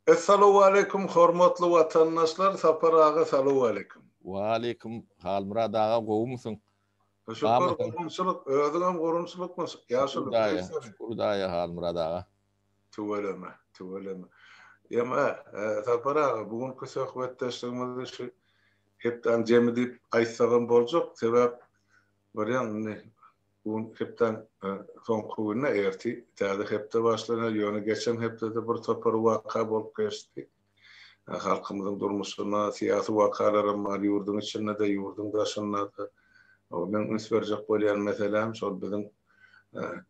Essalawwaleýkum hormatly watandaşlar Sapar aga salowaleýkum. Waleýkim Halmyrat aga gowumysyň? Şükür gurgunçylyk özüňem gurgunçylykmy ýaşuly Hudaýa şükür Hudaýa Halmyrat aga. Tüweleme tüweleme. Ýeme Sapar aga bu günki söhbetdeşligimizi şu hepdäň jemi diýip aýtsagam boljak sebäp görýäň indi Bu gün hepdäň soňky güni, ertir täze hepde başlanar. Ýöne geçen hepdede bir topar waka bolup geçdi. Halkymyzyň durmuşynda syýasy wakalaram bar, ýurduň içinde-de, ýurduň daşynda-da. Meň üns berjek bolýan meseläm şol biziň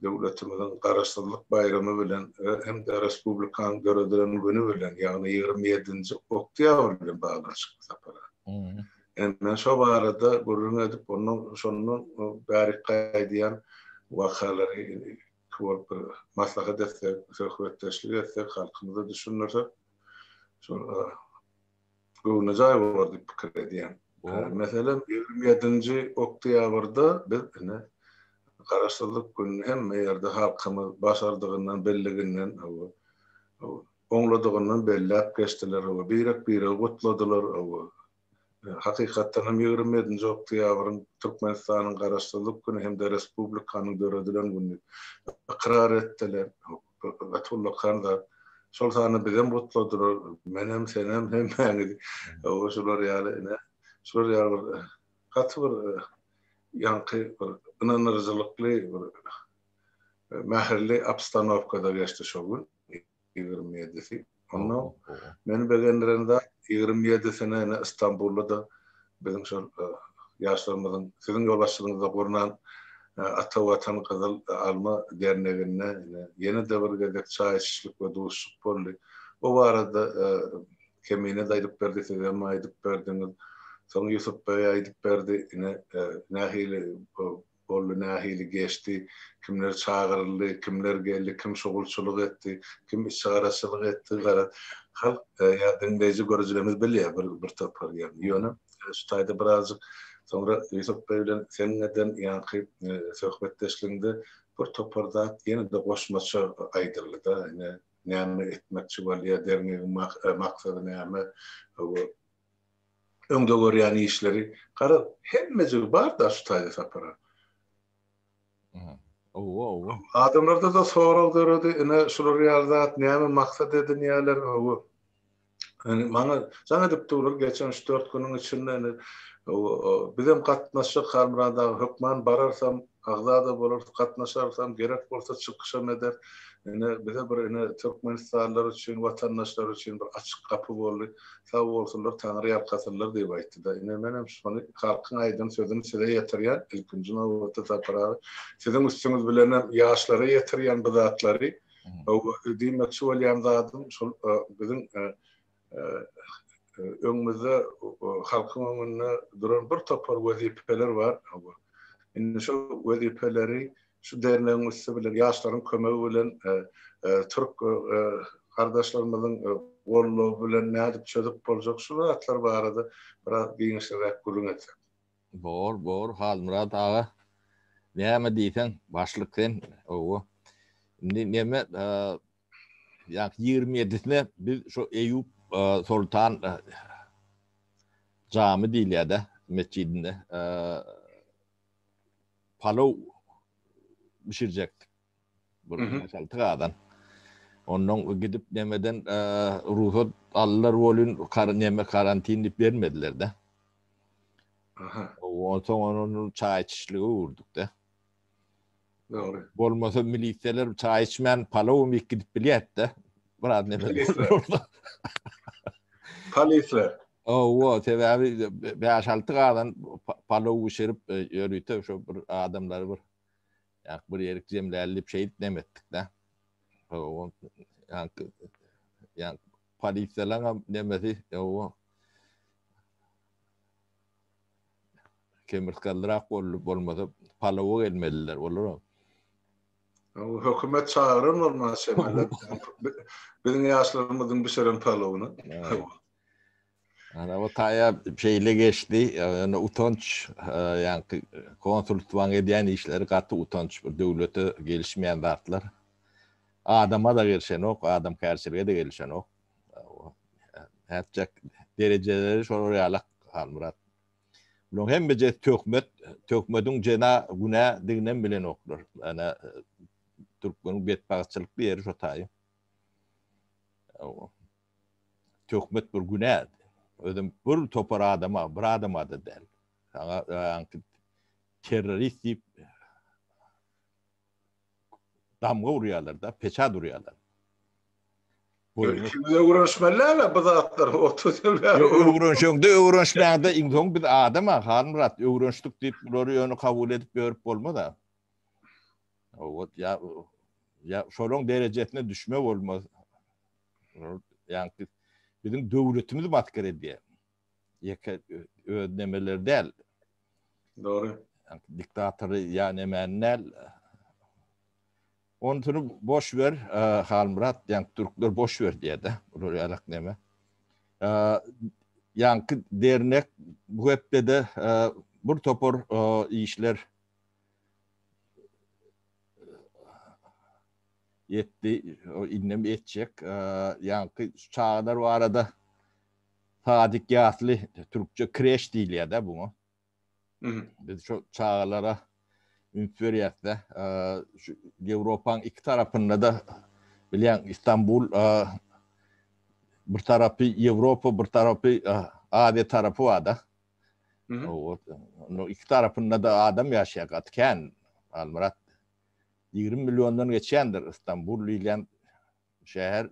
döwletimiziň Garaşsyzlyk baýramy bilen hem-de Respublikanyň döredilen güni bilen, ýagny 27-nji oktýabr bilen baglanyşykly Sapar aga. Indi men şo barada gürrüň edip, ondan şondan bärik gaýdýan wakalary iki bolup bir maslahat etsek, söhbetdeşlik etsek, halkymyza düşündirsek, şol göwnejaý bolar diýip pikir edýän. Meselem, 27-nji oktýabrda biz ine Garaşsyzlyk gününi hemme ýerde halkymyz başardygyndan, bildiginden oňladygyndan belläp geçdiler we birek-biregi gutladylar we hakykatdan hem 27-nji oktýabryň Türkmenistanyň Garaşsyzlyk güni hem-de Respublikanyň döredilen güni ykrar etdiler. Gaty ullakan zat. Şol sanda bizem gutladylar. Menem, senem, hemmäňizi. Hawa, şular ýaly ine, şular ýaly bir gaty bir ýaňky bir ynandyryjylykly bir mähirli obstanowkada geçdi şo gün. 27-si. Onda meni begendiren zat 27-sine ine Istanbulda-da biziň şol e, ýaşlarymyzyň siziň ýolbaşçylygyňyzda gurnan e, Ata Watan Gyzyl Alma derneginde ine ýene-de bir gezek çaý içişlik we duşuşyk boldy. O barada e, Kemine-de aýdyp berdi, sizem aýdyp berdiňiz. Soň Ýusup beý aýdyp berdi, ine nähili Boldy, nähili geçdi, kimler çagyryldy, kimler geldi, kim şugulçylyk etdi, kim içgaraçylyk etdi, garaz, halk ýa diňleýji görüjilerimiz bilýär bir bir topar ýerini. Ýöne şu taýda birazjyk soňra Ýusup beý bilen seniň eden ýaňky söhbetdeşligiňde bir topar zat ýene-de goşmaça aýdyldy-da, ine, näme etmekçi bolýar, derňewiň maksady näme, öňde görýän işleri garaz hemmejigi bar-da şu taýda Sapar aga. Owa, owa. Adamlarda-da sorag döredi, ine şular ýaly zat näme maksat edinýärler, owa. Ýani maňa jaň edip durlar geçen üç-dört günüň içinde ine bizem gatnaşjak Halmyrat aga hökman bararsam agza-da bolarys, gatnaşarysam, gerek bolsa çykyşam ederis. Ine bize bir ine türkmenistanlylar üçin, watandaşlar üçin bir açyk gapy boldy. Sag bolsunlar, Taňry ýalkasynlar diýip aýtdy-da. Ine, menem şony halkyň aýdan sözüni size ýetirýän, ilkinji nobatda Sapar aga, siziň üstüňiz bilenem ýaşlara ýetirýän bu zatlary. Diýmekçi bolýan zadym şol biziň öňümizde halkyň öňünde duran bir topar wezipeler bar. Indi şol wezipeleri Şu dernegiň üsti bilen, ýaşlaryň kömegi bilen, türk gardaşlarymyzyň goldawy bilen nädip çözüp boljak şu zatlar barada biraz giňişliräk gürrüň etsek. Bor, bor, Halmyrat aga. Näme diýseň, başlyk sen. Hawa. Indi neme, ýa 27-sine biz şu Eýýup Soltan jamy diýilýär-de, metjidinde. Palaw bişirjekdik. Bir bäş-alty gazan. Ondan gidip nemeden rugsat aldylar welin kar neme karantin diýip bermediler-de. Aha. Onsoň ony çaý içişlige öwürdük-de. Dogry. Bolmasa milisiýalar çaý içmän palaw iýip gidip bilýärdi-de. Biraz neme. Polisler. Hawa, sebäbi bäş-alty gazan palaw bişirip, ýörite şo bir adamlary bir ýa bir ýerik jemläli diýip şeýdip neme etdik-de. Hawa, ýa ýa polisiýalaryňam nemesi, hawa. Kemirtgallyrak boldy, bolmasa palawa gelmeliler olaram. Hökümet çagyran bolmaga çemeli. Biziň ýaşlarymyzyň bişiren palawyny. Ana o taýa şeýle geçdi. Ýöne utanç, ýaňky konsulstwaň edýän işleri gaty utanç, bir döwlete gelişmeýän zatlar. Adama-da gelşenok, adamkärçilige-de gelşenok. Nätjek derejeleri şolar ýalak Halmyrat. Bularyň hemmejesi töhmet, töhmediň jena günädiginem bilenoklar. Ýöne türkmeniň betbagtçylykly ýeri şo taýy. Töhmet bir günä. Özem bir topar adama, bir adama-da däl. Saňa ýaňky terrorist diýip damga urýarlar-da, peçat urýarlar. Ikimiz öwrenişmeli däl bu zatlary 30 ýyl bäri. Öwrenşeňde, öwrenişmäňde iň soň biz adam-a, Halmyrat, öwrenişdik diýip bulary ýöne kabul edip ýörüp bolmaz-a. Ot ýa ýa şolaň derejesine düşme bolmaz. Ýaňky biziň döwletimiz maskara edýär. Ýeke öz nemeleri däl. Dogry. Diktatory ýa nemäni däl. Onsuny boş ber, Halmyrat, ýaňky türkler boş ber diýýär-de. Bular ýalak neme. Ýaňky dernek bu hepdede bir topar işler etdi, indem etjek. Ýaňky çagalar barada Sadyk ýasly, türkçe kreş diýilýär-de buňa. Biz şu çagalara üns berýäs-de. Şu Ýewropaň iki tarapynda-da bilýäň Istanbul bir tarapy Ýewropa, bir tarapy Aziýa tarapy bar-da. Onuň iki tarapynda-da adam ýaşaýar gaty kän. Halmyrat 20 milliondan geçýändir Istanbul diýilýän şäher.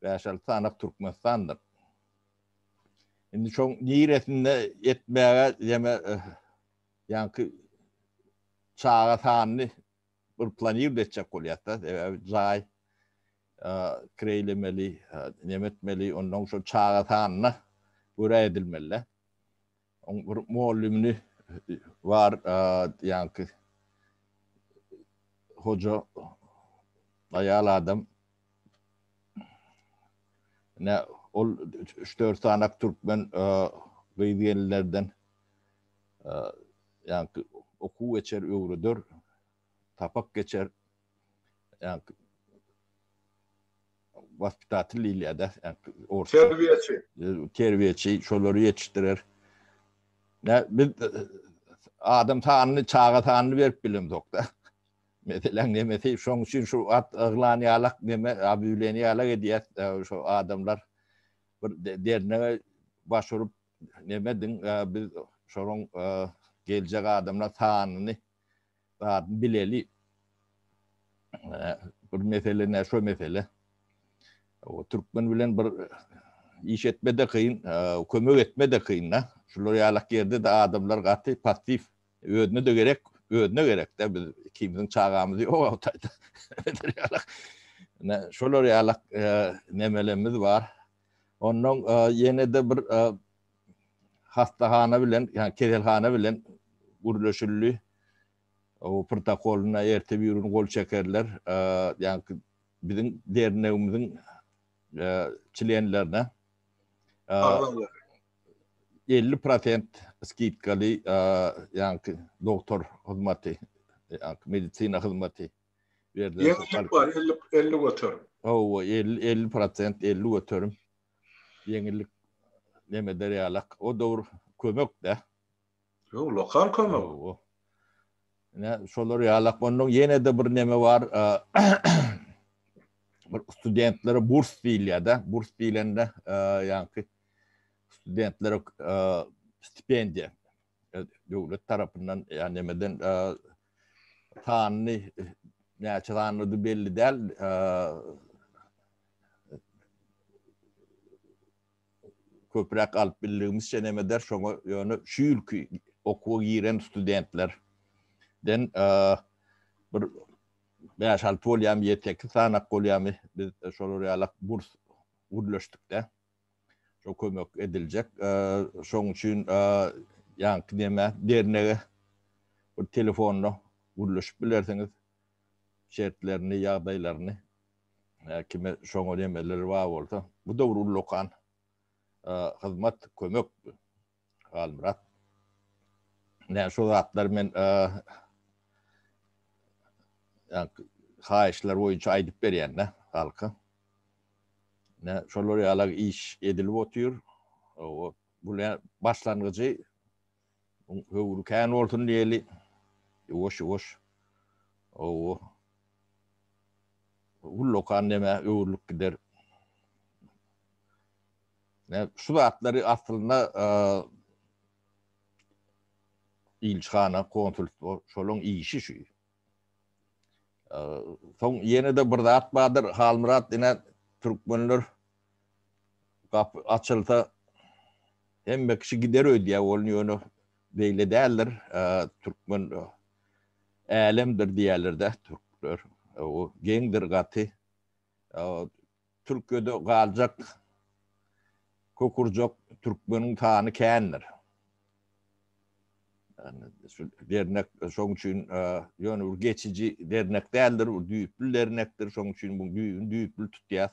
Bäş-alty sanak Türkmenistandyr. Indi şoň niresinde etmäge ýeme ýaňky çaga sanyny bir planirde etjek bolýar-da. Sebäbi jaý kireýlemeli, neme etmeli, ondan şo çaga sanyna görä edilmeli-de. Oň bir mugallymyny bar ýaňky hoja aýal adam Ne ol üç-dört sanak türkmen gyz gelinlerden ýaňky okuw geçer, öwreder, sapak geçer. Ýaňky waspitatel diýilýär-de, ýaňky orsça. Terbiýeçi. Terbiýeçi, şolary ýetişdirer. Ne biz adam sanyny, çaga sanyny berip bilemzok-da. Meseläň nemesi, şoň üçin şu at yglan ýalak neme, obýawleniýe ýalak edýäs, şu adamlar bir dernege baş urup neme ediň, biz şonuň geljek adamlar sanyny zadyny bileli. Bir mesele ne şo mesele. O türkmen bilen bir iş etme de kyn, kömek etme de kyn da. Şular ýalak ýerde-de adamlar gaty passiw Özüne-de gerek, özüne gerek-de, biz ikimiziň çagamyz ýok awtaýda. Ine, şolar ýalak nemelerimiz bar. Ondan ýene-de bir hassahana bilen, ýa keselhana bilen gürleşildi. O protokolyna erte bir gün gol çekerler. Ýa biziň dernegimiziň çlenlerine 50 prosent skidkaly ýaňky dogtor hyzmaty, ýaňky medisina hyzmaty berdiler. Ýeňillik bar, 50 50 göterim. Hawa, 50 50 prosent, 50 göterim ýeňillik neme eder ýalak. O döwür kömek-dä. Ýok, lokal kömek. Hawa. Ine, şolar ýalak. Ondan ýene-de bir neme bar. Bir studentlere burs diýilýär-de. Burs diýlende, ýaňky studentlere stipendiýa döwlet tarapyndan ýa nemeden sanyny näçe sanydy belli däl. Köpräk alyp bildigimizçe neme eder şoňa ýöne şu ýylky okuwa giren studentlerden bir bäş-alty bolýamy, ýedi-sekiz sanak bolýamy biz şolar ýalak burs gürleşdikde şo kömek ediljek. Şoň üçin ýaňky neme dernege bir telefonda gürleşip bilersiňiz şertlerini, ýagdaýlaryny. Kime şoňa nemeleri bar bolsa, bu da bir ullakan hyzmat, kömek Halmyrat. Näme şu zatlar men haýyşlar boýunça aýdyp berýän-de halka. Ne şolar ýaly iş edilip otyr. O bu başlangyjy höwri kän bolsun diýeli. Ýuwaş ýuwaş. O ullakan neme öwrülip gider. Ne şu zatlary aslynda ilçihana, konsulstwo şolaň işi şu. Soň ýene-de bir zat bardyr, Halmyrat ine türkmenler gapy açylsa hemme kişi gider öýdýär, ol ýöne beýle däldir. Türkmen älemdir diýýärler-de türkler. O geňdir gaty. Türkiýede galjak kök urjak türkmeniň sany kändir. Yani şu dernek şoň üçin ýöne bir geçiji dernek däldir, bu düýpli dernekdir. Şoň üçin bu düýbüni düýpli tutýas.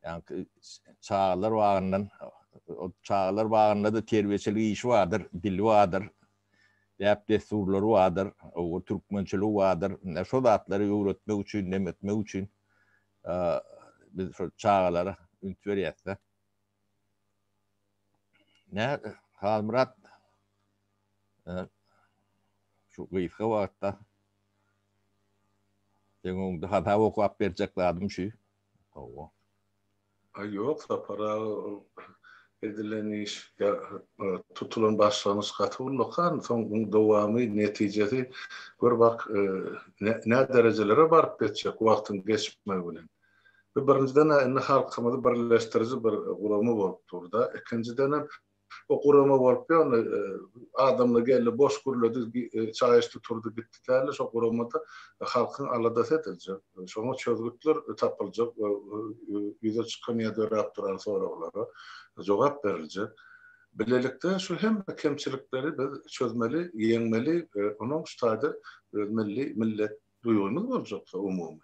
Ýa çagalar bagyndan o çagalar bagynda-da terbiýeçilik işi bardyr, dili bardyr, däp-dessurlary bardyr, o türkmençiligi bardyr. Şo zatlary öwretmek üçin, nem etmek üçin biz şol çagalara üns berýäs-de. Nä, Halmyrat şu gysga wagtda seň öňüňde hasap okap berjek zadym şu. Hawa. Aý ýok Sapar aga ol edilen iş ýa tutulan başlangyç gaty ullakan soň oň dowamy netijesi gör bak nä derejelere baryp ýetjek wagtyň geçmegi bilen. Bu birinjiden-ä indi halkymyzy birleşdiriji bir gurama bolup durda ikinjidenem O gurama bolup ýöne adamlar geldi boş gürledi çaý içdi turdy gitdi dälde şo guramada halkyň aladasy ediljek şoňa çözgütler tapyljak ýüze çykan ýa döräp duran soraglara jogap beriljek. Bilelikde şu hemme kemçilikleri biz çözmeli ýeňmeli onuň şu taýda öz milli millet duýgymyz boljaksa umumy.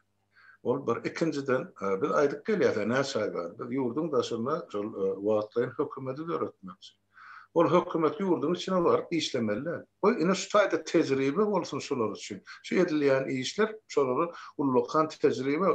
Ol bir. Ikinjiden, biz aýdyp gelýäs, näçe aý bäri, biz ýurduň daşynda şol wagtlaýyn hökümeti döretmekçi. Ol hökümet ýurduň içine baryp işlemeli däl. Goý, ine şu taýda tejribe bolsun şular üçin. Şu edilýän işler şolara ullakan tejribe.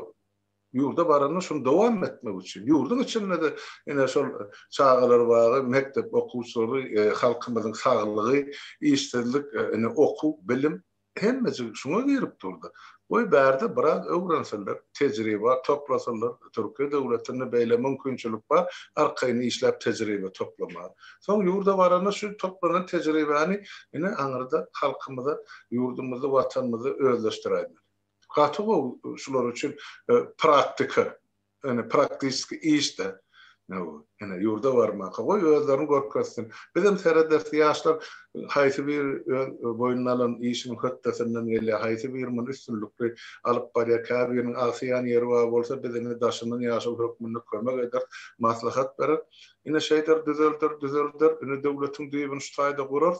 Ýurda baranda şuny dowam etmek üçin. Ýurduň içinde-de ine şol çagalar bagy, mekdep okuwçylary, halkymyzyň saglygy, işsizlik, ine okuw, bilim, Hemmejik şuňa girip durdy. Goý bärde biraz öwrensinler, tejribe toplasynlar, Türkiýe döwletinde beýle mümkinçilik bar, arkaýyn işläp tejribe toplamaga. Soň ýurda baranda şu toplanan tejribäni ine aňyrda halkymyza, ýurdumyzda, watanymyzda özleşdiräýmeli. Gaty gowy şular üçin praktika. Ine praktiski işde. Ine ýurda barmaka goý özlerini görkezsin. Bizem serederis ýaşlar haýsy biri öz boýnuna alan işiniň hötdesinden gelýär, haýsy biri muny üstünlikli alyp barýar, käbiriniň agsaýan ýeri bar bolsa biz indi daşyndan ýaşuly hökmünde kömek ederis, maslahat bereris. Ine şeýder düzelder, düzelder, ine döwletiň düýbüni şu taýda gurarys.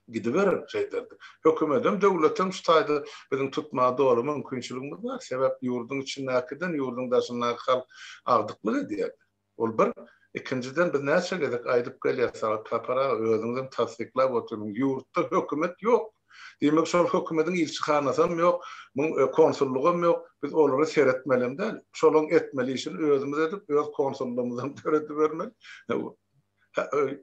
Gidiberer şeýderdi. Hökümetem, döwletem şu taýda biziň tutmaga doly mümkinçiligimiz bar. Sebäp ýurduň içindäkiden ýurduň daşyndaky halk agdyklyk edýär. Ol bir. Ikinjiden biz näçe gezek aýdyp gelýäs Sagat Sapar aga özüňizem tassyklap oturyň ýurtda hökümet ýok. Diýmek şol hökümediň ilçihanasam ýok, muň konsullygam ýok. Biz olara seretmelem däl. Şolaň etmeli işini özümiz edip öz konsullygymyzam döredibermeli.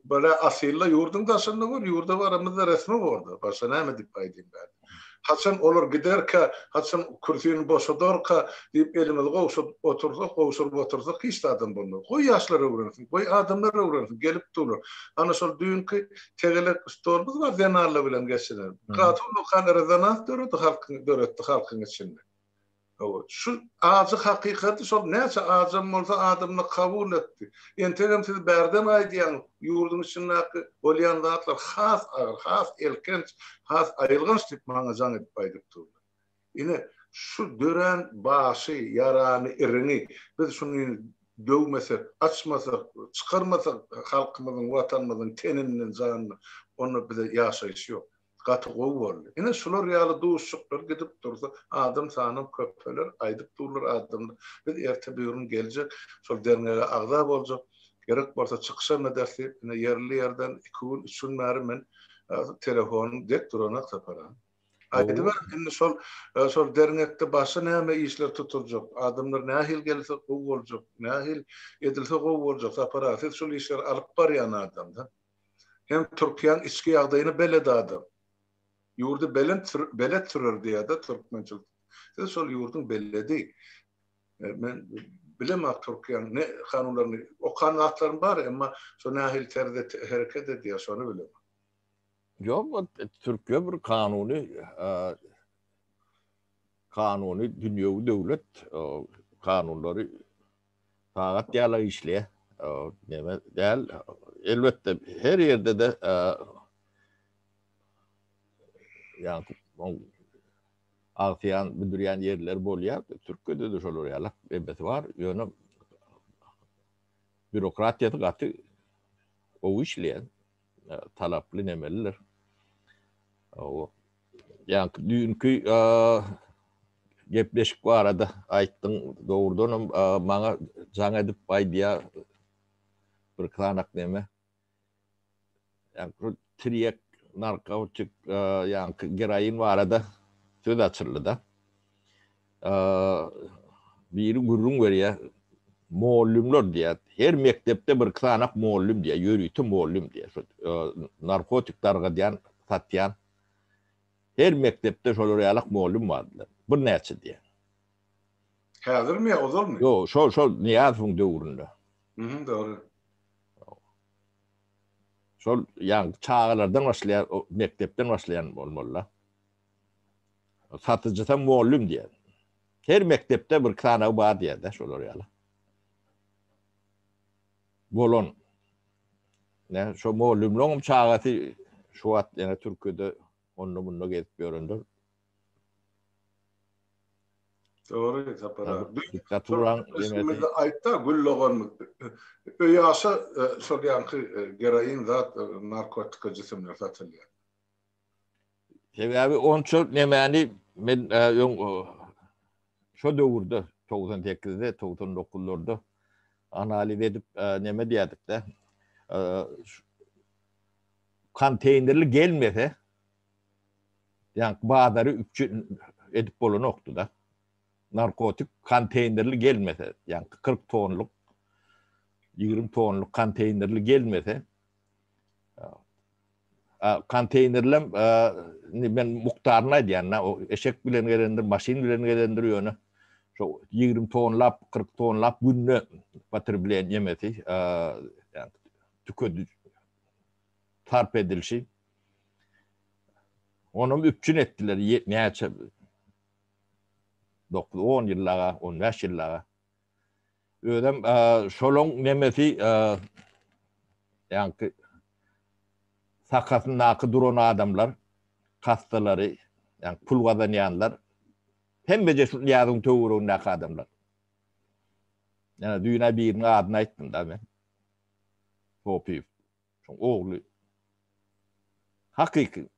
Bala asylla ýurduň daşynda bor, ýurda baramyzda resmi borda. Başga näme diýip aýdayyn bärde. Haçan olar giderkä, haçan kürsini boşadarka diýip elimizi gowşuryp otursak, gowşuryp otursak hiç zadam bolmaz. Goý ýaşlar öwrensin, goý adamlar öwrensin, gelip durlar. Ana şol düýnki tegelek stolumyz bar zenanlar bilen geçiren. Gaty ullakan rezonans döredi halkyň döretdi halkyň içinde. Hawa, şu ajy hakykaty şol näçe ajam bolsa adamlar kabul etdi. Entegem siz bärden aýdýaňyz, ýurduň içindäki bolýan zatlar has agyr, has elkenç, has aýylganç diýip maňa jaň edip aýdyp durlar. Ine, şu dörän başy, ýarany, iriňi biz şuny döwmesek, açmasak, çykarmasak halkymyzyň, watanymyzyň teninden, janyndan, onda bize ýaşaýyş ýok. Gaty gowy boldy. Ine şular ýaly duşuşyklar gidip dursa adam sanam köpeler, aýdyp durlar adamlar. Biz erte birigün geljek, şol derňege agza boljak, gerek bolsa çykyşam ederis diýip, ine ýerli ýerden iki gün, üç gün bäri men telefonym dek duranak Sapar aga. Aýdyber indi şol şol derňekde başga näme işler tutuljak, adamlar nähili gelse gowy boljak, nähili edilse gowy boljak Sapar aga siz şol işleri alyp barýan adamda. Hem Türkiýäň içki ýagdaýyna belet adam. Ýurdy belent belet sürer diýýärde türkmençilik. Siz şol ýurduň beledi. Men bilemok Türkiýäň ne kanunlaryny okan zatlarym bar emma şo nähili terzde hereket edýär şony bilemok. Ýok, Türkiýe bir kanuny kanuny dünýewi döwlet, kanunlary sagat ýaly işleýär. Neme däl, elbetde her ýerde-de ýa-ni agsaýan, büdürýän ýerler bolýar. Türkiýede-de şolar ýaly emesi bar. Ýöne býurokratiýasy gaty gowy işleýär. Talaply nemelidir. O ýa-ni düýnki gepleşik barada aýtdyň. Dogrudanam maňa jaň edip aýdýar bir sanak neme. Ýa-ni tirýek, narkotik, ýa-ni geroin barada söz açyldy-da. Biri gürrüň berýär, mugallymlar diýýär, her mekdepde bir sanak mugallym diýýär, ýörite mugallym diýýär, şo narkotik dargadýan, satýan her mekdepde şolar ýalak mugallym bar diýýär, birnäçe diýýär. Häzirmi ýa ozalmy? Ýok, şol şol Nyýazowyň döwründe. Mhm, dogry. Şol ýaňky çagalardan başlaýar, mekdepden başlaýan bolmaly-da. Satyjysam mugallym diýýär. Her mekdepde bir sanaw bar diýýär-de şolar ýaly. Bolan. Ne, şo mugallymlaryň çagasy şu wagt ýene Türkiýede onda-munda gezip ýörendir. Dogry Sapar aga. Diktaturaň demesi. Aýtda gül doganymyz. Öýaşa şol ýaňky geroin zat narkotika jisimler satylýar. Sebäbi onça nemäni men öň şo döwürde 98-de, 99-larda analiz edip neme diýerdik-de. Konteýnerli gelmese ýa bazary üpjün edip bolanokdy-da. Narkotik konteýnerli gelmese, ýa 40 tonluk, 20 tonluk konteýnerli gelmese, Konteýnerlem indi men mukdaryny aýdýan, o eşek bilen gelendir, maşyn bilen gelendir ýöne şo 20 tonlap, 40 tonlap günde potrebleniýe ýemesi, ýagny tükedi sarp edilişi. Onam üpjün etdiler näçe 9 10 ýyllaga, 15 ýyllaga. Özem şolaň nemesi ýaňky sakasyndaky duran adamlar, kassalary, ýaňky pul gazanýanlar hemmeje şu Nyýazowyň töweregindäki adamlar. Ýa düýn-ä biriniň adyny aýtdym-da men. Sopyýew. Şoň ogly. Hakyky.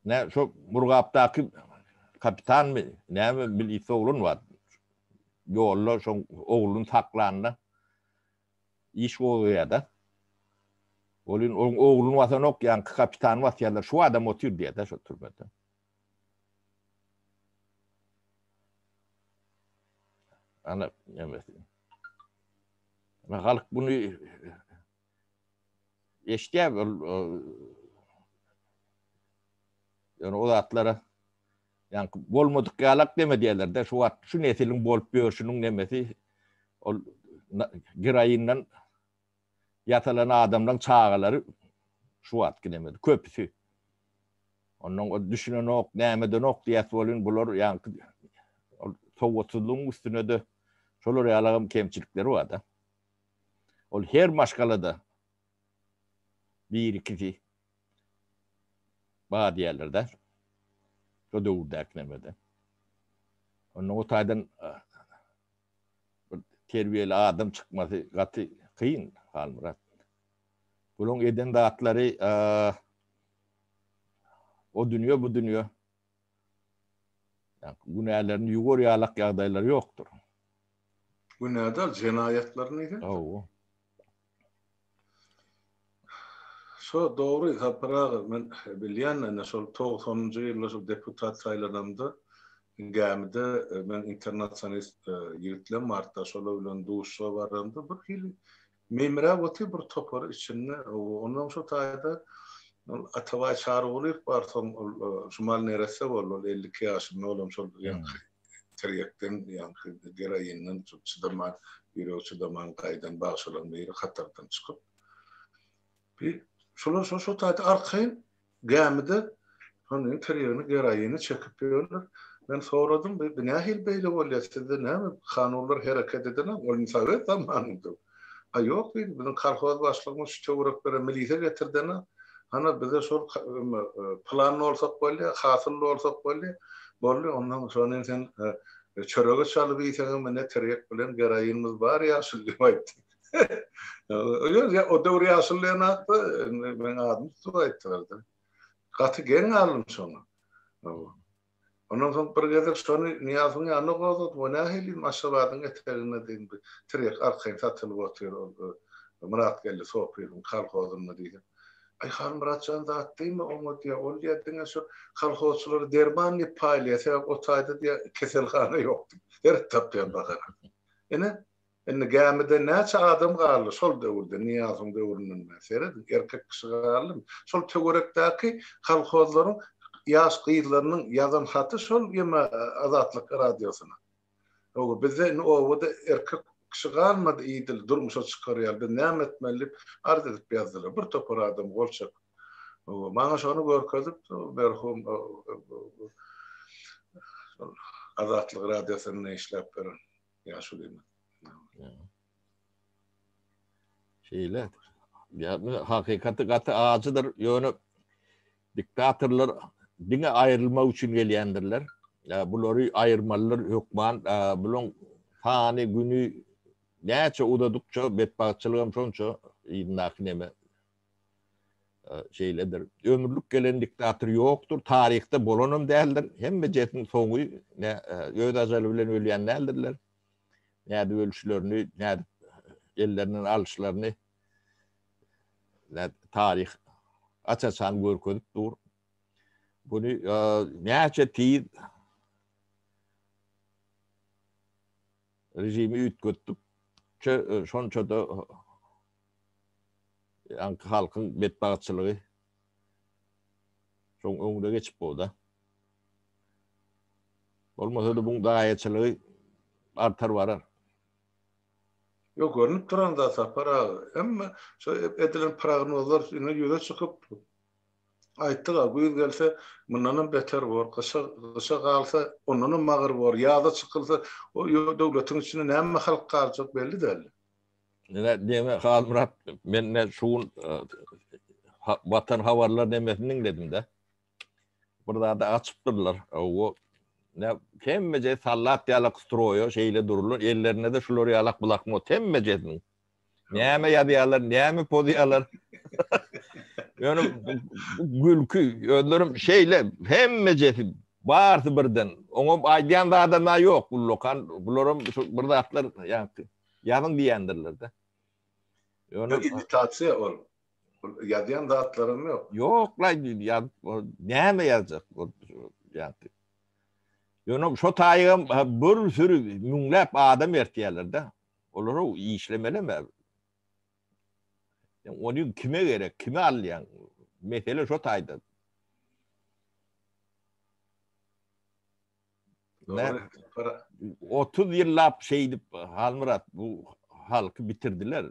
Ne şo Murgapdaky kapitanmy, näme milisiýa oglan bar. Ýolda şoň ogluny saklanda iş gozgaýar-da. Ol indi oň ogluny basanok, ýaňky kapitany basýarlar. Şu adam otyr diýýär-de şo türmede. Ana, nemesi. Halk bunu eşidýär ol ýöne o zatlara ýaňky bolmadyk ýalak deme diýerler-de şu wagt şu nesiliň bolup ýörşüniň nemesi ol geroinden ýasalan adamlaryň çagalary şu wagtky nemede köpüsi. Ondan o düşünenok, näme edenok diýýäs welin bular ýaňky ol sowatsyzlygyň üstüne-de şolar ýalagam kemçilikleri bar-da. Ol her maşgalada bir-ikisi bar diýerler-de. Şo döwürdäki nemede. Ondan o taýdan bir terbiýeli adam çykmasy gaty kyn Halmyrat. Bulaň eden zatlary o dünýe bu dünýe günälerini ýuwar ýalak ýagdaýlary ýokdur. Günä däl, jenaýatlaryny. Hawa. Şo dogry Sapar aga men bilýän ine şol togsanynjy ýylda şol deputat saýlanamda gämide men internasionalist ýigitlem bardy şolar bilen duşuşyga baramda bir hili meýmiräp otyr bir topary içinde ondan şo taýda ol Atabaý Çarygulyýew bar soň ol Jumal neresse boldy ol 52 ýaşynda olam şol ýaňky tirýekden ýaňky geroinden çydaman ýüregi çydaman gaýdan bagşylaryň biri hatardan çykyp Bir şolar şo şo taýda arkaýyn gämide hanyň tirýegini geroini çekip ýörler. Men soradym, bu nähili beýle bolýar, sizde näme kanunlar hereket edenok, ol indi sowet zamanynda. A ýok diýdi, biziň kolhoz başlygymyz şu töwereklere milise getirdene, hana bize şol plan bolsak bolýar, hasyl bolsak bolýar. Boldy, ondan şony sen çörege çalyp iýseňem ine tirýek bilen geroinimiz bar ýaşuly diýip aýtdy. Ýok, o döwür ýaşuly diýen atdy, indi meň adymy tutup aýtdylar-da. Gaty geň galdym şoňa. Ondan soň bir gezek şony Nyýazowyň ýanyna gozgadym. O nähili diýdim, Aşgabadyň eteginde diýdim, bir tirýek arkaýyn satylyp otyr ol Myratgeldi Sopyýewiň kolhozynda diýsem. Aý, Halmyrat jan zat diýme oňa diýýär, ol diýýär diňe şu kolhozçylara derman diýip paýlaýar, sebäbi o taýda diýýär keselhana ýok diýip. Dert tapýar bahana. Ine, Indi gämide näçe adam galdy şol döwürde, Nyýazowyň döwründen bäri serediň, erkek kişi galdymy? Şol töwerekdäki kolhozlaryň ýaş gyzlarynyň ýazan haty şol ýeme Azatlyk radiosyna. Hawa, bizde indi obada erkek kişi galmady idil durmuşa çykar ýaly, biz näme etmeli diýip arz edip ýazdylar. Bir topar adam gol çekip. Hawa, maňa şony görkezip, merhum şol Azatlyk radiosynda işläp beren. Ýaşulymy. Şeýle. Ýa hakykaty gaty ajydyr, ýöne diktatorlar diňe aýrylmak üçin gelýändirler. Ýa bulary aýyrmalydyr hökman. Bulaň sany, güni näçe uzadykça betbagtçylygam şonça yzyndaky neme Şeýledir. Ömürlik gelen diktator ýokdur, taryhda bolanam däldir. Hemmejesiň soňy ne öz ajaly bilen ölýän däldirler. Nädip ölüşlerini, nädip ellerinden alyşlaryny ne taryh aç-açan görkezip dur. Buny näçe tiz režimi üýtgetdik, şonça-da Ýaňky halkyň betbagtçylygy şoň öňüne geçip bolda. Bolmasa-da buň daýaçylygy artar barar. Ýok, görnüp duran zat Sapar aga. Hemme şo edilen prognozlar ine ýüze çykyp aýtdyk-a, güýz gelse mundanam beter bor, gyşa gyşa galsa ondanam agyr bor, ýaza çykylsa o döwletiň içinde näme halk galjak belli däl. Neme deme Halmyrat men ne şu gün Watan habarlar nemesini diňledim-de. Bir zady açypdyrlar. O ne hemmeje sallat ýalak stroýa şeýle dururlar. Ellerinde-de şular ýalak bloknot hemmejesiniň. Näme ýazýarlar, näme pozýarlar. Ýöne gülki, özlerim şeýle hemmejesi barysy birden. Oňa aýdýan zadam-a ýok ullakan. Bularam şu bir zatlar ýaňky. Ýazyň diýendirler-de. Ýöne imitasiýa ol. Ol ýazýan zatlaram ýok. Ýok-laý, ýazyp näme ýazjak ol ýaňky. Ýöne şo taýygam bir süri müňläp adam ertýärler-de. Olara işlemelem-ä. Ony kime gerek, kime alýaň? Mesele şo taýda. 30 ýyllap şeýdip Halmyrat bu halky bitirdiler.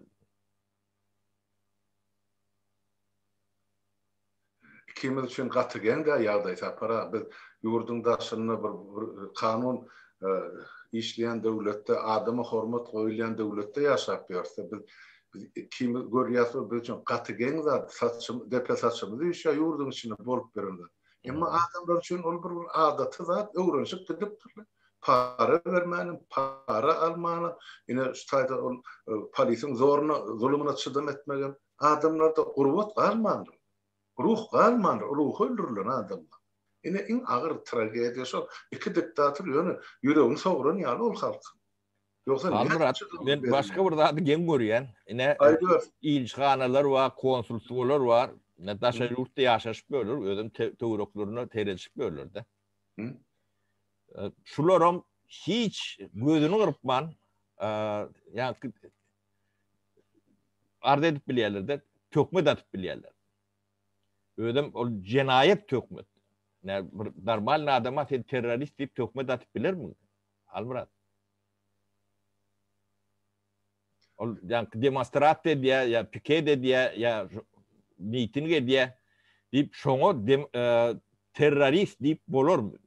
Ikimiz üçin gaty geň-dä ýagdaý Sapar aga. Biz ýurduň daşynda bir kanun işleýän döwletde, adama hormat goýulýan döwletde ýaşap ýörse, biz biz ikimiz görýäs we biz üçin gaty geň zat, saçym, depe saçymyz üýşýär ýurduň içinde bolup ýören zat. Emma adamlar üçin ol bir adaty zat, öwrenişip gidipdirler. Para bermänem, para almanam, ine şu taýda ol polisiň zoruna, zulumyna çydam etmegem adamlarda gurbat galmandyr. Ruh galmandyr, ruhy öldürilen adamlar. Ine iň agyr tragediýa şol. Iki diktator ýöne ýüregini sogran ýaly ol halkyň. Ýogsa Halmyrat, men başga bir zady geň görýän. Ine, ilçihanalar bar, konsulstwolar bar. Ne daşary ýurtda ýaşaşyp ýörler, özem töwereklerine seredişip ýörler-de. Şularam hiç gözüni gyrpman, ýa arz edip bilýärler-de, töhmet atyp bilýärler. Özem ol jenaýat töhmet. Ne bir normalny adama sen terrorist diýip töhmet atyp bilermiň? Halmyrat. Ol ýaňky demonstrasiýa edýär, ýa piket edýär, ýa miting edýär diýip şoňa e, terrorist diýip bolarmy?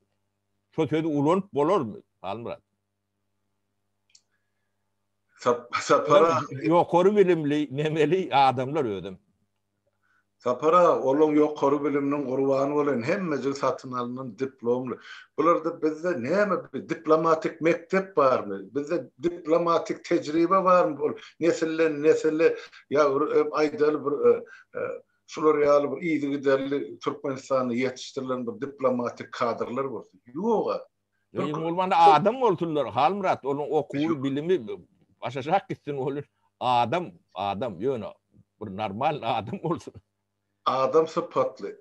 Şo sözi ulanyp bolarmy? Halmyrat. Sapara ýokary bilimli, nemeli adamlar özem. Sapar aga, olaň ýokary biliminiň gurbany bolan hemmejigi satyn alnan diplomly. Bularda bizde näme bir diplomatik mekdep barmy? Bizde diplomatik tejribe barmy? Ol nesilden nesile ýa bir aýdaly bir şular ýaly bir yzygiderli Türkmenistanda ýetişdirilen bir diplomatik kadrlar bolsun. Ýog-a. Iň bolmanda adam bolsunlar Halmyrat onuň okuwy bilimi başaşak gitsin ol adam adam ýöne bir normal adam bolsun. Adam sypatly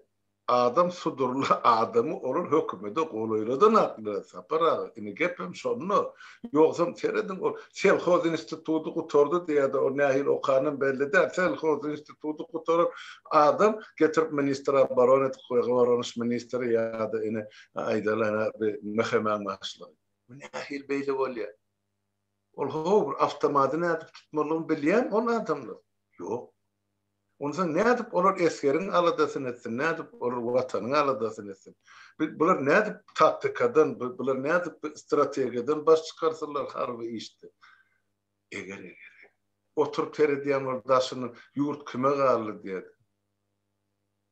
adam sudurly adamy olar hökümede golaýladan aklylar Sapar aga indi gepem şonda ýogsam serediň ol selhoz institudy gutardy diýýärdi ol nähili okanam belli däl selhoz institudy gutaran adam getirip ministr oborony edip goýar goranyş ministri ýa-da ine Aýdaly ana bi MHM-iň başlygy. Bu nähili beýle bolýar? Ol ho bir awtomady nädip tutmalygyny bilýärmi ol adamlar? Ýok. Onsoň nädip olar esgeriň aladasyny etsin, nädip olar watanyň aladasyny etsin? Bular nädip taktikadan, bular nädip strategiýadan baş çykarsynlar harby işde? Eger eger. Oturyp seredýän bolup daşyndan ýurt kime galdy diýýär.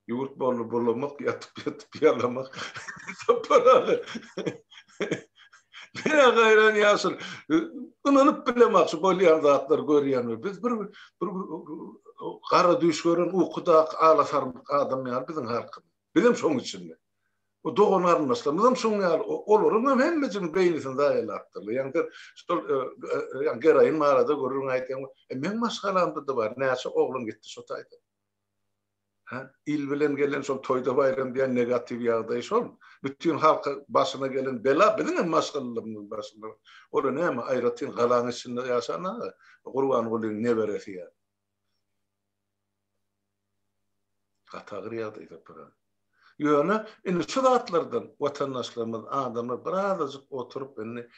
Ýurt boldy bulamak, ýatyp-ýatyp ýalamak. Sapar aga. Men-ä gaýran ýaşuly. Ynanyp bilemok şu bolýan zatlary görýän. Biz bir bir gara düýş gören ukudaky alasarmyk adam ýaly biziň halkymyz. Bizem şoň içinde. O dogan garyndaşlarymyzam şoň ýaly. Olaryň hem hemmesiniň beýnisini zaýalapdyrlar. Ýagny sen şol ýagny geroin barada gürrüň aýtýaň. E meň maşgalamda-da bar. Näçe oglan gitdi şo taýdan. Hä? Il bilen gelen şol toýda baýram diýen negatiw ýagdaý şol. Bütin halka başyna gelen bela biziň hem maşgalalarymyzyň başyna. Ola näme aýratyn galaň içinde ýaşan aga Gurbangulyň neberesi ýaly. Gaty agyr ýagdaý Sapar aga. Ýöne indi şu zatlardan watandaşlarymyz adamlar birazajyk oturyp indi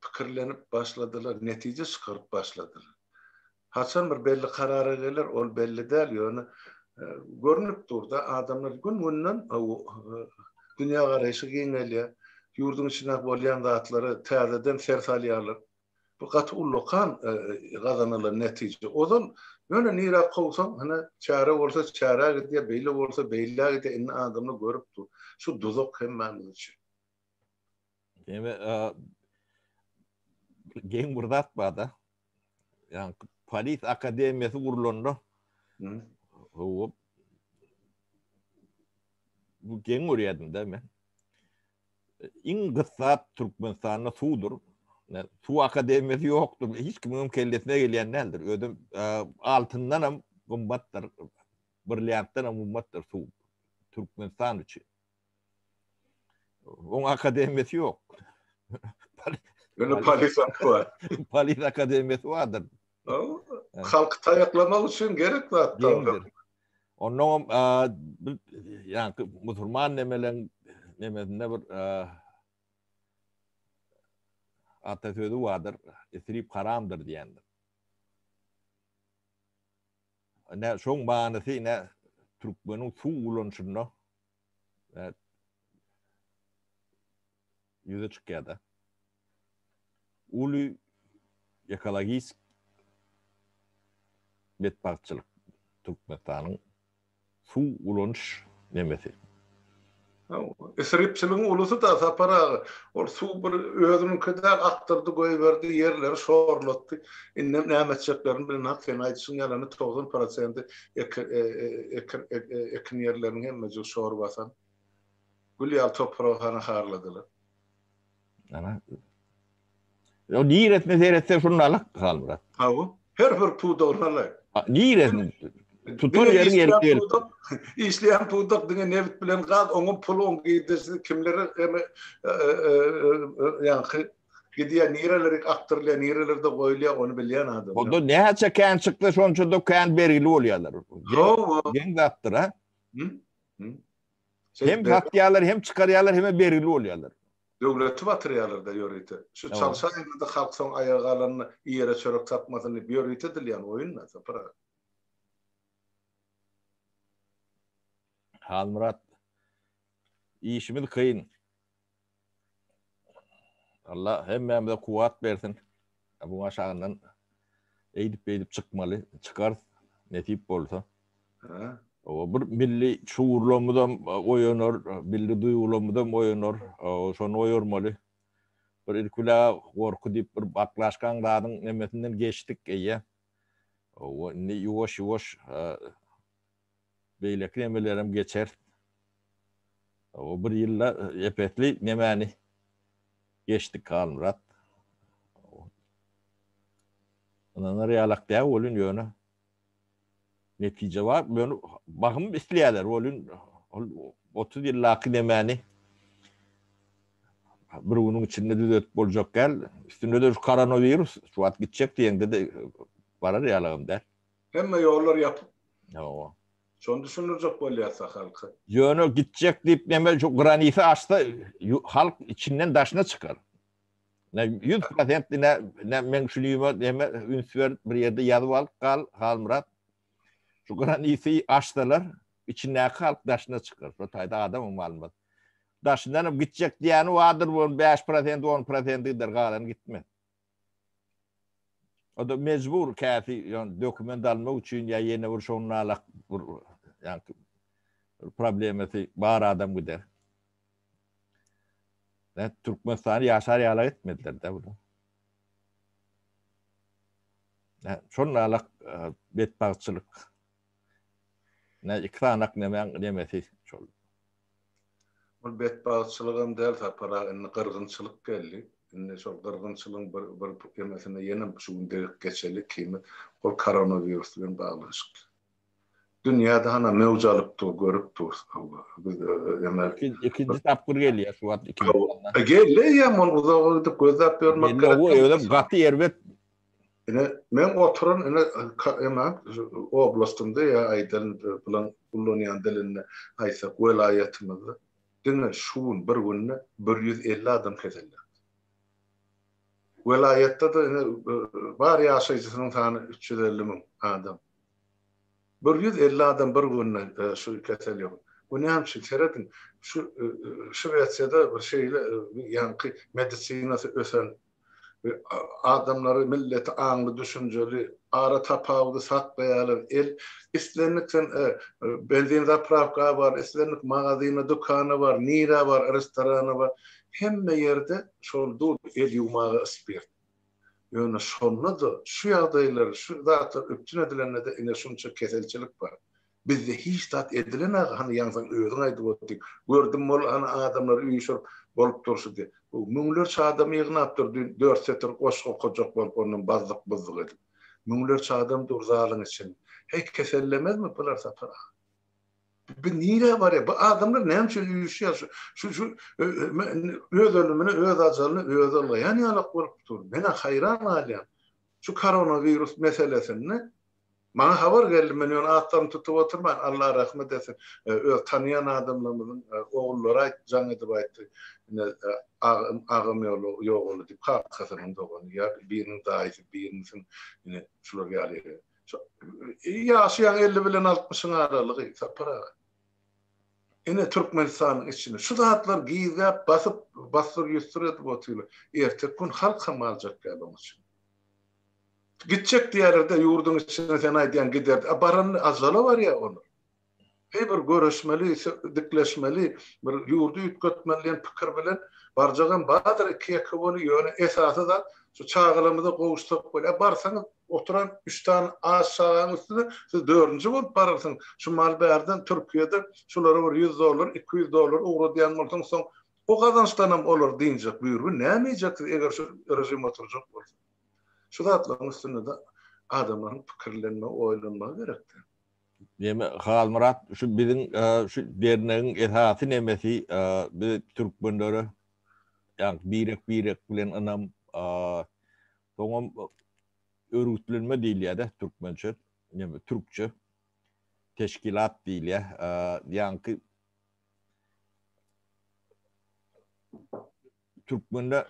pikirlenip başladylar, netije çykaryp başladylar. Haçan bir belli karara geler, ol belli däl, ýöne görnüp dur-da, adamlar gün-günden dünýägaraýşy giňelýär, ýurduň içindäki bolýan zatlara täzeden ser salýarlar. Bu gaty ullakan gazanylan netije. Ozal ýöne nirä kowsaň, hine, çäre bolsa çärä gidýär, beýle bolsa beýlä gidýär, indi adamlar görüp dur. Şu duzak hemmämiz üçin. Ýene geň bir zat bar-da. Ýa polis akademiýasy gurlanda hawa bu geň görýärdim-de men. Iň gyt zat Türkmenistanda suwdur. Suw akademiýasy ýokdur. Hiç kimiň kellesine gelýän däldir. Özem altyndan hem gymmatdyr. Brilliantdan hem gymmatdyr suw Türkmenistan üçin. Oň akademiýasy ýok. Ýöne polis bar. Polis akademiýasy bardyr. Halky taýaklamak üçin gerek zat. Onnoňam ýaňky musulman nemeleň nemesinde bir ata sözi bardyr. Isrip haramdyr diýendir. Ine şoň manysy ine türkmeniň suw ulanyşynda ýüze çykýar-da. Uly ekologik betbagtçylyk Türkmenistanyň suw ulanyş nemesi. Isripçiligiň ulusy-da Sapar aga. Ol suw bir özüniňki däl, akdyrdy goýberdi, ýerleri şorlatdy. Indem näme etjeklerini bilenok, sen aýdyşyň ýalany 90 prosenti ekin ýerleriniň hemmejigi şor basan. Gül ýaly topragy hana harladylar. Ana. Ýo niresine seretse şunda alak Halmyrat. Hawa, her bir pudagyny alaý. Niresini? Tutan ýeriň gelip gelip. Işleýän pudak diňe nebit bilen gaz, oňa pul, oň girdejisi kimlere eme ýaňky gidýär, nirelere akdyrylýar, nirelerde goýulýar, ony bilýän adam. Onda näçe kän çyksa, şonça-da kän bergili bolýarlar. Hawa. Geň zatdyr, ha? Hem satýarlar, hem çykarýarlar, hem bergili bolýarlar. Döwleti batyrýarlar-da ýörite. Şu çalşaýanda-da halk soň aýaga galanda iýere çörek tapmasyn diýip ýörite edilýän oýun-da, Sapar aga. Halmyrat, işimiz kyn. Allah hemmämize kuwwat bersin. Bu aşagyndan eýdip-beýdip çykmaly, çykarys nesip bolsa. O bir milli şuurlarymyzam oýanar, milli duýgularymyzam oýanar. Şony oýarmaly. Bir ilkülä gorky diýip bir baklaşkaň zadyň nemesinden geçdik eýýäm. O indi ýuwaş-ýuwaş beýleki nemelerem geçer. O bir ýylda epesli nemäni geçdik Halmyrat. Ynanar ýalak däl welin ýöne netije bar. Ýöne bahym isleýärler welin ol 30 ýyldaky nemäni bir günüň içinde düzetip boljak däl. Üstünde-de şu koronawirus şu wagt gitjek diýeňde-de barar ýalagam däl. Hemme ýollar ýapyk. Hawa. Şony düşündirjek bolýarsa halka. Ýöne gitjek diýip neme şu granisi açsa halk içinden daşyna çykar. Ne 100% ine ne men şunyma neme üns berip bir ýerde ýazyp alyp gal Halmyrat. Şu granisi açsalar içindäki halk daşyna çykar. Şo taýda adamam galmaz. Daşyndan hem gitjek diýeni bardyr, 5% 10% gider, galany gitmez. O da mejbur käsi ýa dokument almak üçin ýa ýene bir şonalak bir ýa problemasy bar adam gider. Ne Türkmenistany ýaşar ýala etmediler de bunu. Ne şonalak e, betbagtçylyk. Ne iki sanak nemäň nemesi şol. Ol betbagtçylygam däl Sapar aga indi gyrgynçylyk geldi. Indi şol gyrgynçylygyň bir bir emesine ýene şu gün degip geçeli ikimiz. Ol koronawirus bilen baglanyşykly. Dünýäde hana möwç alyp dur, görüp dur. Biz eme ikinji tapgyr gelýär şu wagt ikinji. Geldi eýýäm ol uzaga gidip gözläp ýörmek gerek. Geldi, özem gaty erbet Ine, men oturan ine eme oblastymda ýa aýdan bilen ullanýan dilinde aýtsak welaýatymyzda diňe şu gün bir günde 150 adam keselledi. Welaýatda-da ine bar ýaşaýjysynyň sany 350 müň adam. 150 adam bir günde şu kesel ýok. Bu näme üçin? Serediň, şu Şwesiýada bir şeýle ýaňky medisinasy ösen Adamlary, milleti aňly, düşünjeli, ara tapawudy saklaýarlar. El islendik sen benzin zaprawka bar, islendik magazyna, dükana bar, nirä bar, restorana bar. Hemme ýerde şol dur el ýuwmaga spirt. Ýöne şonda-da şu ýagdaýlar, şu zatlar üpjün edilende-de ine şunça keselçilik bar. Bizde hiç zat edilenaga hany ýaňsaň özüň aýdyp otdyň. Gördüm bol hany adamlary üýşürip bolup durşy diýip. Bu müňlerçe adamy ýygnapdyr düýn dört setir goşgy okajak bolup ondan bazzyk buzzyk edip. Müňlerçe adam dur zalyň içinde. Heý kesellemezmi bular Sapar aga. Bu nirä barýar? Bu adamlar näme üçin üýşýär şu şu şu öz ölümini öz ajalyny özi ylgaýan ýalak bolup dur. Menä haýran galýan. Şu koronawirus meselesinde Maňa habar geldi, men ýöne atlaryny tutup oturman, Allah rahmet etsin, öz tanaýan adamlarymyzyň ogullary aýt, jaň edip aýtdy, ine, agam, agam ýogaldy diýip, kakasynyň dogany ýa biriniň daýysy, birinisiň, ine, şular ýaly. Şo, ýaşy ýaňy 50 bilen altmyşyň aralygy, Sapar aga. Ine, Türkmenistanyň içinde şu zatlar gizläp, basyp, bassyr-ýussur edip otyrlar. Erteki gün halk hem galjak däl oň üçin. Gitjek diýerlerde ýurduň içine sen aýdýan gider. A baranda ajala barýar olar. Heý bir göreşmeli, dikleşmeli, bir ýurdy üýtgetmeli diýen pikir bilen barjagam bardyr iki-ýeke boly, ýöne esasy zat şu çagalarymyza gowuşsak bolýar. A barsaňyz oturan üç sany aç çagaň üstüne siz dördünji bolup bararsyňyz. Şu mal bärden Türkiýeden şulara bir ýüz dollar, 200 dollar ugradýan bolsaň soň o gazançdanam olar dynjak. Buýurgy näme iýjek siz eger şu režim oturjak bolsa. Şu zatlaryň üstünde-de adamlaryň pikirlenmegi, oýlanmagy gerekdi. Neme Halmyrat şu biziň şu dernegiň esasy nemesi biz türkmenlere ýa birek-birek bilen ynam soňam örgütlenme diýilýär-de türkmençe, neme türkçe teşkilat diýilýär. Ýaňky Türkmende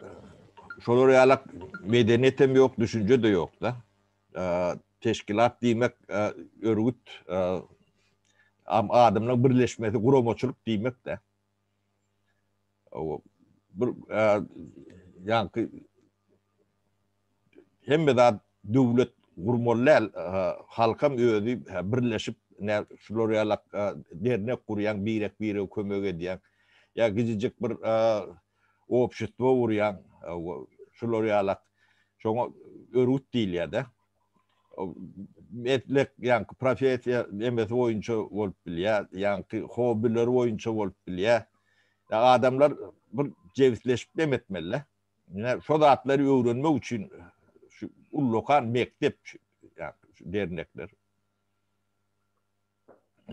şolar ýalak medeniýet hem ýok, düşünje-de ýok-da. Teşkilat diýmek örgüt, adamlaryň birleşmesi, guramaçylyk diýmek-de. Bir ýaňky hemme zat döwlet gurmaly däl, halkam özi birleşip şular ýalak dernek gurýaň, birek-birege kömek edýäň. Ýa gijijik bir obşestwo gurýaň, şular ýalak. Şoňa örgüt diýilýär-de. Meslek, ýaňky professiýa emesi boýunça bolup bilýär, ýaňky hobbileri boýunça bolup bilýär. Adamlar bir jebisleşip nem etmeli-de. Ine, şo zatlary öwrenmek üçin şu ullakan mekdep şu dernekler.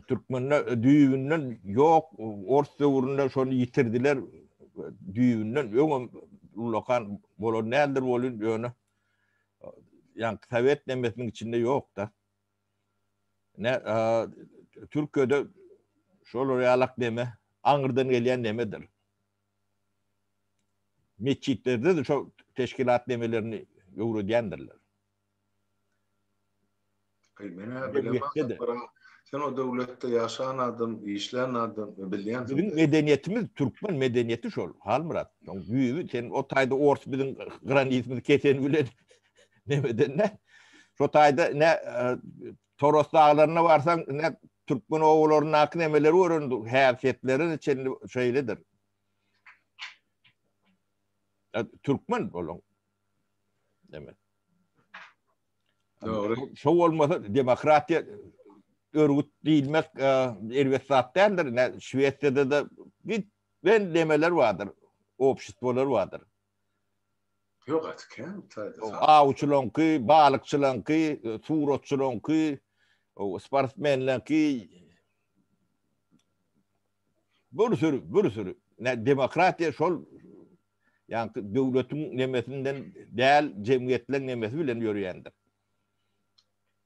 Türkmende düýbünden ýok, ors döwründe şony ýitirdiler. Düýbünden öňem ullakan bolan däldir welin, ýöne ýaňky sowet nemesiniň içinde ýok-da. Ne Türkiýede şolar ýalak neme, aňyrdan gelýän nemedir. Metjitlerde-de şo teşkilat nemelerini öwredýändirler. Aý, men-ä bilemok. Sen o döwletde ýaşan adam, işlän adam, bilýänsiň. Biziň medeniýetimiz, türkmen medeniýeti şol, Halmyrat. Şoň düýbi, sen o taýda ors biziň granisimizi keseni bilen nemeden ne? Şo taýda ne Toros daglaryna barsaň, ne türkmen obalaryndaky nemeleri gören, häsiýetleri çenli şeýledir. Türkmen boluň. Demek. Dogry. Şo bolmasa demokratiýa örgüt diýilmek erbet zat däldir. Ne Şwesiýada-da git ben demeler bardyr, obşestwolar bardyr. Ýok, gaty kän taýda. Awçylaňky, balykçylaňky, suratçylaňky, sportsmenleňki bir sürü, bir sürü. Ne demokratiýa şol Ýaňky döwletiň nemesinden däl, jemgyýetleň nemesi bilen ýörýändir.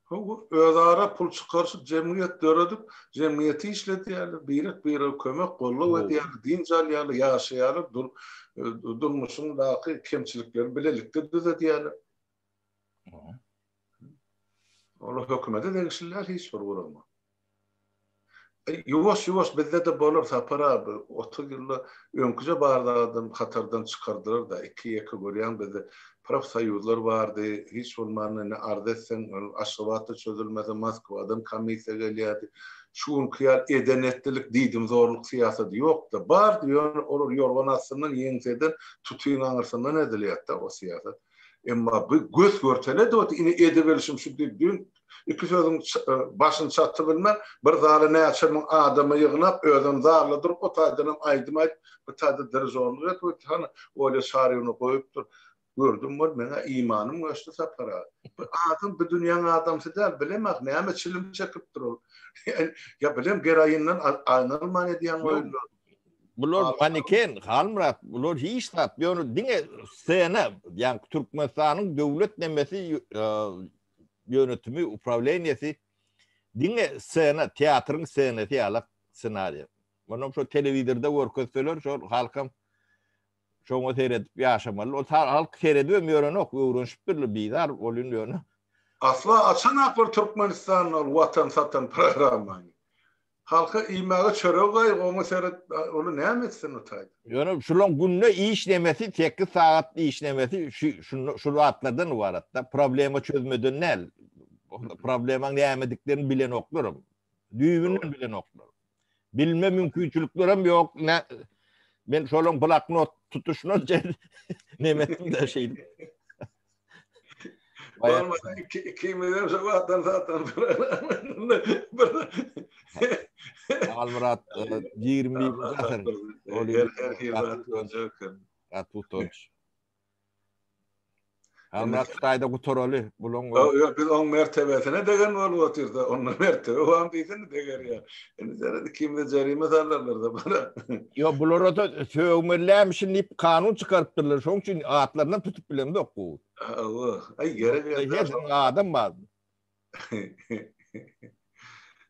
Hawa, özara pul çykaryşyp jemgyýet döredip, jemgyýeti işledýärler, birek-birege kömek, goldaw edýärler, dynç alýarlar, ýaşaýarlar, durmuşyňdaky kemçilikleri bilelikde düzedýärler. Olar hökümete degişli däl hiç bir gurama. Ýuwaş-ýuwaş bizde-de bolar Sapar abi, 30 ýylda öňküje bar zadam hatardan çykardylar-da, iki-ýeke görýäň bizde profsoýuzlar bardy, hiç bolmanda indi arz etseň, Aşgabatda çözülmese Moskwadan komissiýa gelýärdi. Şu günki ýaly eden-etdilik, diýdimzorluk syýasady ýokdy. Bardy, ýöne olar ýorgan astyndan, ýeňseden, tutyň aňyrsyndan edilýärdi-de o syýasat. Emma bu gös-görtele edip, ine edibilişim şu diýip, düýn Iki sözüň başyny çatybilmän, bir zala näçe müň adamy ýygnap, özem zalda durup, o taýdanam aýdym aýdyp, bu taýda dirižorlyk edip otyr. Hany, Olýa Şaryny goýupdyr. Gördüm weli, meň-ä imanym göçdi Sapar aga. Bu adam bu dünýäň adamsy däl, bilemok, näme çilim çekipdir ol. Ýa bilem, geroinden aýnalman edýän oýunlar. Bular maniken, Halmyrat, bular hiç zat, ýöne diňe sena, ýagny Türkmenistanyň döwlet nemesi ýönetimi, uprawleniýesi diňe sena, teatryň ssenasy ýalak ssenariýa. Munam şo telewizorda görkezseler, şol halkam şoňa seredip ýaşamaly. Ol halk seredibem ýörenok, öwrenişipdirler, bizar bolýan ýöne. Asla açanaklar Türkmenistanda ol watan satan programmany. Halka iýmäge çörek gaýgy oňa seret ony näme etsin o taýda. Ýöne şulaň günde işlemesi sekiz sagat işlemesi şu şunda şu zatlardan ybaratda problema çözmeden däl. Problemaň nämediklerini bilenoklaram. Düýbünden bilenoklar. Bilme mümkinçiliklerem ýok. Ne men şolaň bloknot tutuşyna neme etdim de şeýdip. Bolmasa ikimizem şu wagtdan satan bir Almyrat 21 asyr. Her her hil zat bolacak. Gaty utanç. Halmyrat şu taýda gutaraly. Bulaň Ýok, biz oň mertebesine degen bolup otyrys-da. Onda mertebe bam diýsene deger ýa. Indi seret ikimize jerime salarlar-da bana. Ýok, bulara-da sögmelilämişin diýip kanun çykarypdyrlar. Şoň üçin atlaryndan tutup bilemzok gowy. Hawa. Aý gerek ýok. Adam bar.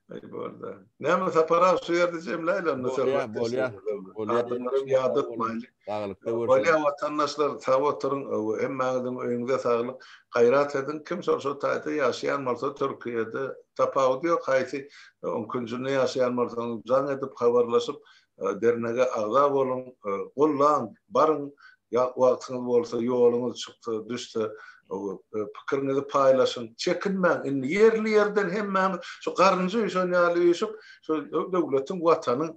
Aý bolda. Näme Sapar aga şu ýerde jemläýli onda Bolýa, bolýa. Bolýa. Adamlaram ýadatmaýly. Saglykda görşeliň. Bolýa watandaşlar sag oturyň hemmäňiziň öýüňize saglyk. Gaýrat ediň kim şol şo taýda ýaşaýan bolsa Türkiýede tapawudy ýok haýsy oň künjünde ýaşaýan bolsaňyz jaň edip habarlaşyp Dernege agza boluň, gollaň, baryň, wagtyňyz bolsa, ýoluňyz çyksa, düşse, pikiriňizi paýlaşyň, çekinmäň, indi ýerli-ýerden hemmämiz şu garynja üýşen ýaly üýşüp, şu döwletiň, Watanyň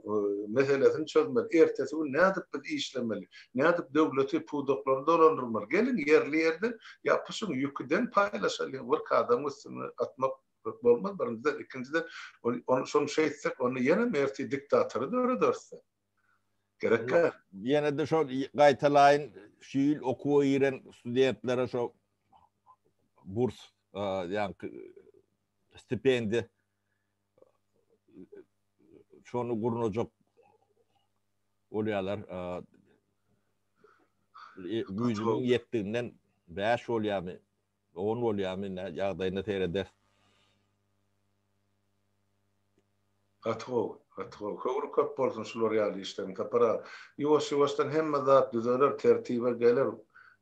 meselesini çözmeli, ertesi gün nädip biz işlemeli, nädip döwleti, pudaklary dolandyrmaly, geliň ýerli-ýerden ýapyşyň, ýüki deň paýlaşalyň, bir adamyň üstüne atmak Bolmaz birinjiden, ikinjiden ony şony şeýtsek onda ýenem ertir diktatory dörederis-de. Gerek däl. Ýene-de şol gaýtalaýyn şu ýyl okuwa giren studentlere şo burs ýaňky stipendiýa şony gurnajak bolýarlar. Güýjümiň ýetdiginden 5 bolýarmy? On bolýamy indi ýagdaýyna serederis. Gaty gowy, gaty gowy. Höwri köp bolsun şular ýaly işleriň Sapar aga. Ýuwaş ýuwaşdan hemme zat düzeler, tertibe geler.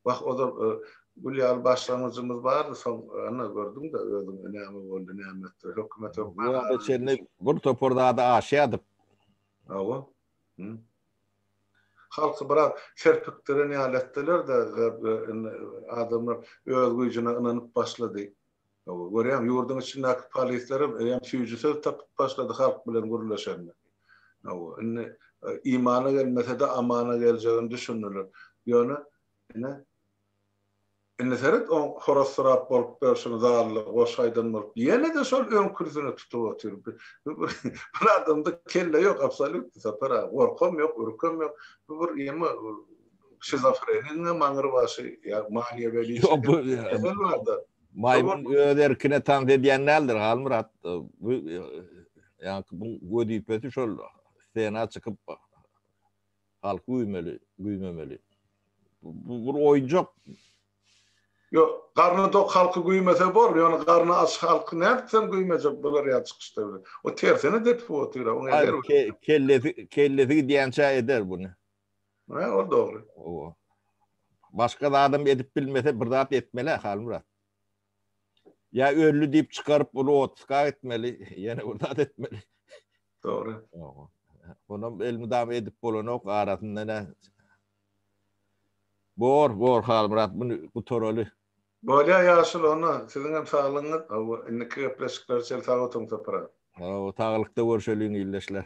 Wah ozal gül ýaly başlangyjymyz bardy, soň ana gördüňdä özüň näme boldy, näme etdi. Hökümet hökman. Bu wagta çenli bir topar zady aşýardyk. Hawa. Halky biraz serpikdiren ýaly etdiler-de, indi adamlar öz güýjüne ynanyp başlady. Görýäň, ýurduň içindäki polislerem eýýäm süýji söz tapyp başlady halk bilen gürleşende. Indi imana gelmese-de amana geljegini düşündiler. Ýöne, ine, Indi seret oň horazsyrap bolup ýörşüni zalda goşgy aýdan bolup ýene-de şol öňkülisini tutup otyr. Bir adamda kelle ýok absolýutno Sapar aga gorkam ýok ürkem ýok bu bir ýeme şizofrenigiňem aňry başy ýa maniýa weliçiýa kesel barda. Maýmyn öz erkine tans edýän däldir Halmyrat bu ýaňky bu wezipesi şol stena çykyp Halky güýmeli, güýmemeli. Bu bir oýunjak. Ýok, garny dok halky güýmese bor, ýöne garny aç halky nädip sen güýmejek bular ýaly çykyşlar bilen. O tersine depip otyr, oňa eder. Kellesi, kellesi gidýänçä eder buny. Hä, ol dogry. Owa. Başga zadam edip bilmese bir zat etmeli, Halmyrat. Ýa öldi diýip çykaryp uly otpuska gitmeli, ýene bir zat etmeli. Dogry. Onam elmydama edip bolanok arasynda ne. Bor, bor Halmyrat, muny gutaraly. Bolýa ýaşuly onda siziňem saglygyňyz, hawa indiki gepleşiklere çenli sag oturyň Sapar aga. Hawa, saglykda görşeliň ildeşler.